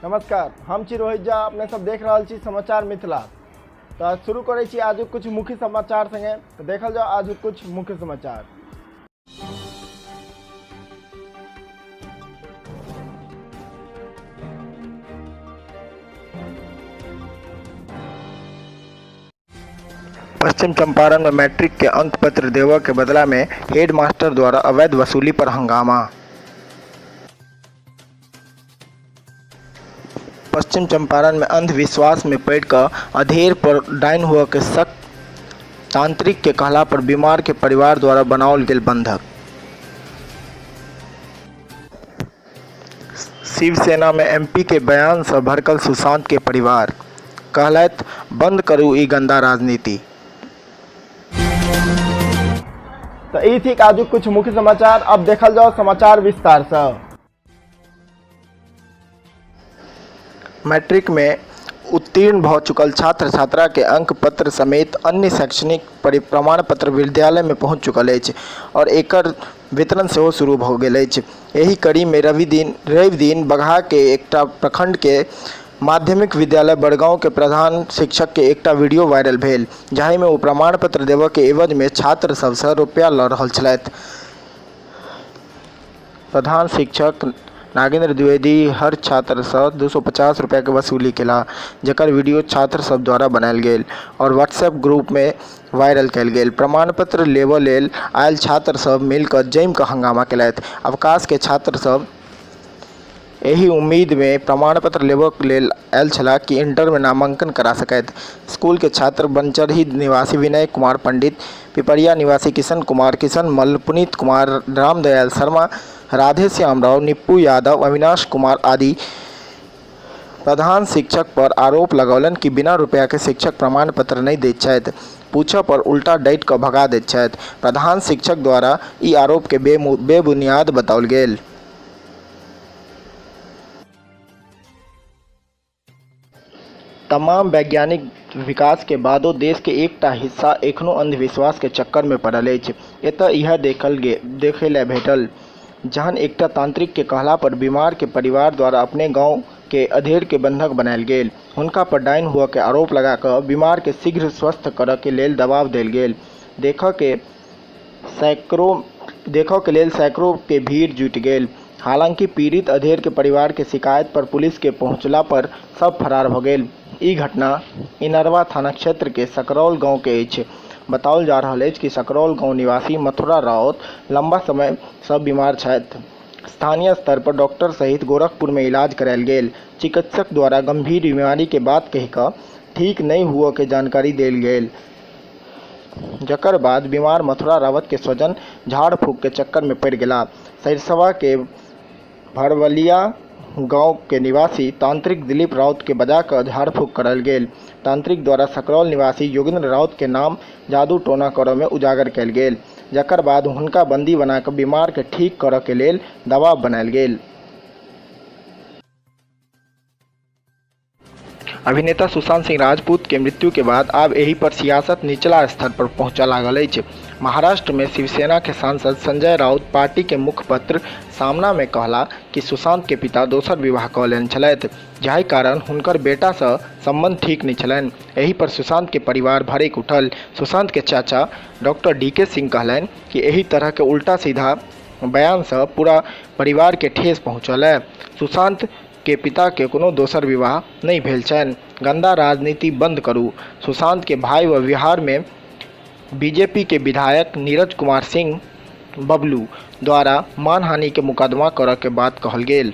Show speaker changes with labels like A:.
A: नमस्कार, हम छी रोहित झा, अपने सब देख रहल छी समाचार मिथिला। तऽ शुरू करै छी आजुक कुछ मुख्य समाचार संगे। तऽ देखल जाउ आजुक कुछ मुख्य समाचार।
B: पश्चिम चंपारण में मैट्रिक के अंक पत्र देवऽ के बदला में हेड मास्टर द्वारा अवैध वसूली पर हंगामा। पश्चिम चंपारण में अंधविश्वास में पड़ि कऽ अधेड़ पर डाइन हुअ के शक, तांत्रिक के कहला पर बीमार के परिवार द्वारा बनाओल गेल बंधक। शिवसेना में एमपी के बयान सँ भड़कल सुशांत के परिवार, कहलथि बंद करू ई गंदा राजनीति।
A: तऽ ई थिक आजुक कुछ मुख्य समाचार। अब देखल जाओ समाचार विस्तार सँ।
B: मैट्रिक में उत्तीर्ण भ चुकल छात्र-छात्रा के अंक पत्र समेत अन्य शैक्षणिक प्रमाण पत्र विद्यालय में पहुंच चुकल अछि और एकर वितरण सेहो शुरू भ गेल अछि। एहि कड़ी में रवि दिन बगहा के एकटा प्रखंड के माध्यमिक विद्यालय बड़गांव के प्रधान शिक्षक के एकटा वीडियो वायरल भेल, जाहि में ओ प्रमाण पत्र देबय के एवज में छात्र सब सं रुपया ल रहल छलथि। प्रधान शिक्षक नागेंद्र द्विवेदी हर छात्रसँ 250 रुपैआके वसूली केलाह, जकर वीडियो छात्र सभ द्वारा बनायल गेल आओर व्हाट्सएप ग्रुपमे वायरल कयल गेल। प्रमाण पत्र लेबऽ लेल आयल छात्र सभ मिल कऽ जमि कऽ हंगामा केलथि। अवकाशके छात्र सभ एहि उम्मीदमे प्रमाण पत्र लेबऽ लेल आयल छलाह कि इंटरमे नामांकन करा सकथि। स्कूलके छात्र बनचरही निवासी विनय कुमार पंडित, पिपरिया निवासी किशन कुमार, किशन मल्ल, पुनीत कुमार, रामदयाल शर्मा, राधेश्याम राव, निप्पू यादव, अविनाश कुमार आदि प्रधान शिक्षक पर आरोप लगौलनि कि बिना रुपैआके शिक्षक प्रमाण पत्र नहि दैत छथि। पूछऽ पर उल्टा डटि कऽ भगा दैत छथि। प्रधान शिक्षक द्वारा ई आरोपके बेबुनियाद बताओल गेल। तमाम वैज्ञानिक विकास के बादो देश के एकटा हिस्सा एखनो अंधविश्वास के चक्कर में पड़ल अछि। एतय इएह देखय लए भेटल, जहन एकटा तांत्रिक के कहला पर बीमार के परिवार द्वारा अपने गांव के अधेड़ के बंधक बनायल गेल। हुनका पर डाइन हुअ के आरोप लगा क बीमार के शीघ्र स्वस्थ करय के लेल दबाव देल गेल। देखय के लेल सैकड़ों के भीड़ जुटि गेल। हालांकि पीड़ित अधेड़ के परिवार के शिकायत पर पुलिस के पहुंचला पर सब फरार भ गेल। ई घटना इनरवा थाना क्षेत्र के सकरौल गांव के अछि। बताओल जा रहल अछि कि सकरौल गांव निवासी मथुरा राउत लंबा समय स बीमार छथि। स्थानीय स्तर पर डॉक्टर सहित गोरखपुर में इलाज करायल गेल। चिकित्सक द्वारा गंभीर बीमारी के बात कहि क ठीक नहि हुअ के जानकारी देल गेल। जकर बाद बीमार मथुरा रावत के स्वजन झाड़-फूंक के चक्कर में पड़ि गेलाह। सरिसबा के भरवलिया गांव के निवासी तांत्रिक दिलीप राउत के बजा क झाड़-फूंक करायल गेल। तांत्रिक द्वारा सकरौल निवासी योगेंद्र राउत के नाम जादू टोना करय में उजागर कयल गेल। जकर बाद हुनका बंदी बना क बीमार के ठीक करय के लेल दबाव बनायल गेल। अभिनेता सुशांत सिंह राजपूत के मृत्यु के बाद आब एहि पर सियासत निचला स्तर पर पहुंचय लागल अछि। महाराष्ट्र में शिवसेना के सांसद संजय राउत पार्टी के मुखपत्र सामना में कहला कि सुशांत के पिता दोसर विवाह क लेने छलथि, जाहि कारण हुनकर बेटा स संबंध ठीक नहि छलनि। एहि पर सुशांत के परिवार भड़कि उठल। सुशांत के चाचा डॉक्टर डीके सिंह कहलनि कि एहि तरह के उल्टा सीधा बयान स पूरा परिवार के ठेस पहुंचल है। सुशांत के पिता के कोनो दोसर विवाह नहि भेल छनि। गंदा राजनीति बंद करू। सुशांत के भाई व बिहार में बीजेपी के विधायक नीरज कुमार सिंह बबलू द्वारा मानहानि के मुकदमा करय के बात कहल गेल।